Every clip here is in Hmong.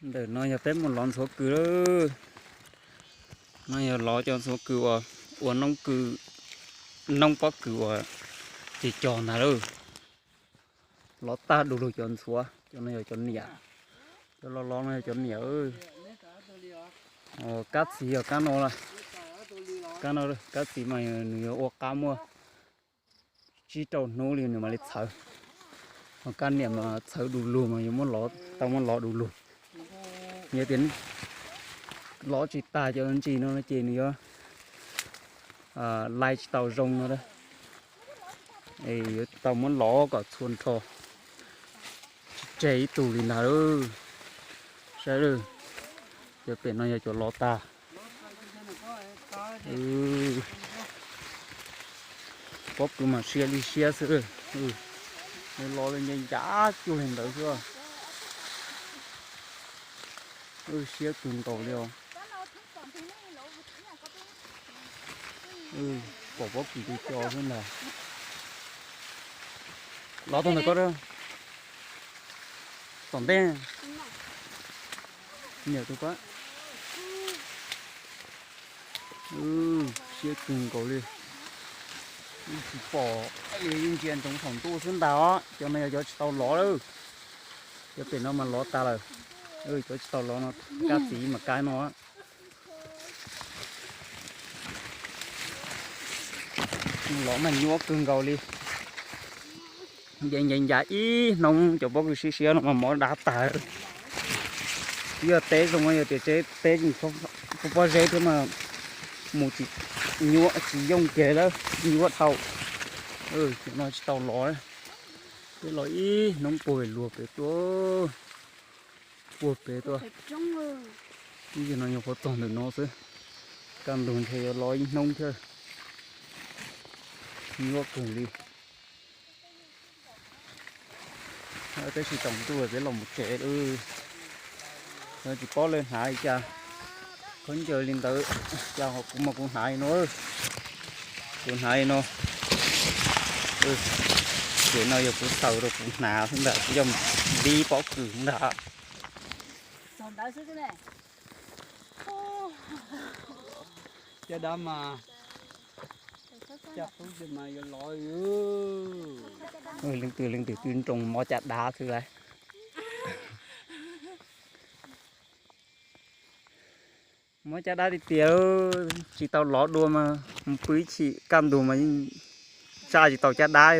Ntawm no yog peb mus lov ntxhuav kws lawm. No yog lov cov ntxhuav kws uas ua noob kws, noob pob kws uas ces cog ntag lawm. Lov tag du lug cov ntxhuav, cov no yog cov niam. Cov lov lov no yog cov niam. Kab txiv yog kab no, kab no, kab txiv mas nws yuav ua qab muaj tsib rau hnub li nws mam li txhawv. Ho kab niam mas txhawv du lug mas yuav muab lov, tau muab lov du lug. Yog tias lov tsis tag cov ntsis no ces nws yuav lai tsis tau zoo no. Yuav tau muab lov kom txhua nrho, tsis tseg ib tug li ntag. Saib, cov pem no yog cov lov tag. Pob kws mas siab li siab xwb. Lov li ncav ncav cuag li ntawd xwb. Siab kawg nkaus li os. Pom pob kws tu co xwb ntag. Lov tau ntawm koj, tom ntej. Niam tus pab. Siab kawg nkaus li. Tsis pom, yeej ntsia ntsoov thaum ntuj xwb ntag os. Cov no yog cov tsis tau lov lawm. Cov pem no mas lov tas lawm. Cov tsis tau lov no, kab txiv mas kab no. Lov mas nyuaj kawg nkaus li. Ncav ncav ncav ib hnub cov pob kws siab siab no mas mov dav tag. Yog teb zoo, yog tias teb pob zeb thiab mas mus tsis, nyuaj tsis yooj kiag lawm, nyuaj dhau. Cov no tsis tau lov. Peb los ib hnub puag pem luag pem tuaj, puag pem tuaj. Ib yam no nyuam qhuav txog ntawm no xwb, kaj ntug ntshe yuav lov ib hnub thiab. Nyuaj kawg li. Tab sis tsaus ntuj peb los mus tsev lawm. Tsis paub lawv hnav li cas, khaub ncaws li ntawd, cas ho kuv mas kuv hnav li no. Kuv hnav li no. Ces no yog kuv xaws rau kuv hnav xwb ntag, kuv yog vib pob kws ntag. Caj dab mas, caj dab mas yuav lov. Leej twg leej twg twb nroo mob caj dab xwb lauj. Mob caj dab tiag tiag, tsis tau lov dua mas mus pw ib chim kaj ntug mas yeej tsa tsis tau caj dab.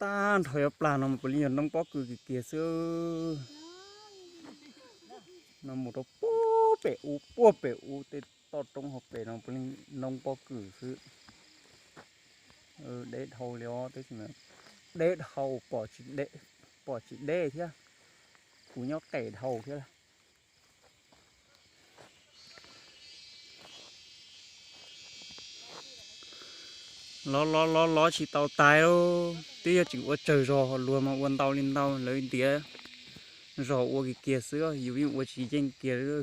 Tag nrho yuav plag no mas puav leej yog noob pob kws kiag kiag xwb. No mus rau puag pem ub, puag pem ub tej toj roob hauv pes no puav leej noob pob kws xwb. Deb dhau li os, tab sis mas deb dhau, pom tsis deb thiab. Kuv nyob qes dhau thiab lawm. Lov lov lov lov tsis tau tais, twb yog tseem ua tsawg zog, luag mas ua ntau li ntau, lawv ntiav zog ua kiag kiag xwb, yus yeej ua tsis yeej kiag li.